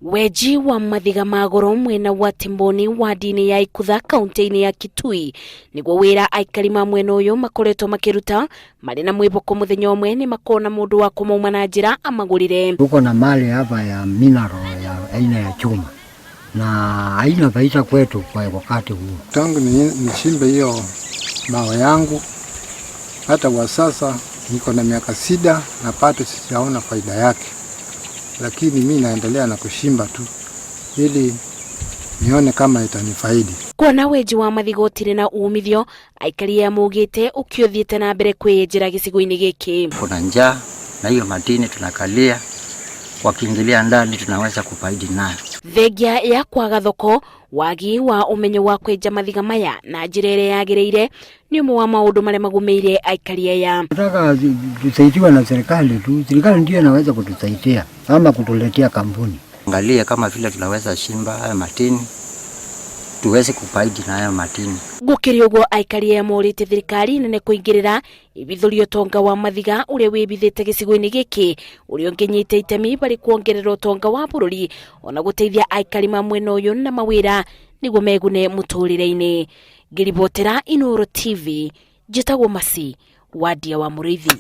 Wenji wa mathiga ma goro mwena wa Timboni wadi-inĩ ya Ikutha kaunti-inĩ ya Kitui nĩguo wĩra aikari ma mwena ũyũ makoretwo makĩruta marĩ na mwĩhoko mũthenya ũmwe nĩ makona mũndũ wa kũmauma na njĩra amagũrĩre. Tuko na mali hapa ya mineral ya aina ya chuma na haina faida kwetu kwa wakati huu. Tangu nichimbe hiyo mawe yangu hata kwa sasa niko na miaka 6 na bado sijaona faida yake, lakini mi naendelea na kushimba tu ili nione kama itanifaidi. Kuona wenji wa mathiga ũtirĩ na umithio, aikari aya maugĩte ũkĩũthiĩte na mbere kwĩyenjera gĩcigo-inĩ gĩkĩ. Kuna njaa na hiyo madini tunakalia, wakiingilia ndani tunaweza kufaidi nayo. Thengia ya kwaga thoko, wagi wa ũmenyo wa kwenja mathiga maya na njĩra ĩrĩa yagĩrĩire nĩ ũmwe wa maũndũ marĩa magũmĩire aikari aya. Nataka tusaidiwe na serikali tu, serikali ndio inaweza kutusaidia ama kutuletea kampuni. Angalia kama vile tunaweza shimba haya madini tuweze kufaidi na hayo madini. Gũkĩrĩ ũguo, aikari aya morĩtie thirikari nene kũingĩrĩra ĩbithũrie ũtonga wa mathiga ũrĩa wĩbithĩte gĩcigo-inĩ gĩkĩ, ũrĩa ũngĩnyita itemi harĩ kuongerera ũtonga wa bũrũri ona gũteithia aikari ma mwena ũyũ na mawĩra nĩguo megune mũtũrĩre-inĩ. Ngĩribotera Inooro TV, njĩtagwo Masi Wadia wa Mũrĩithi.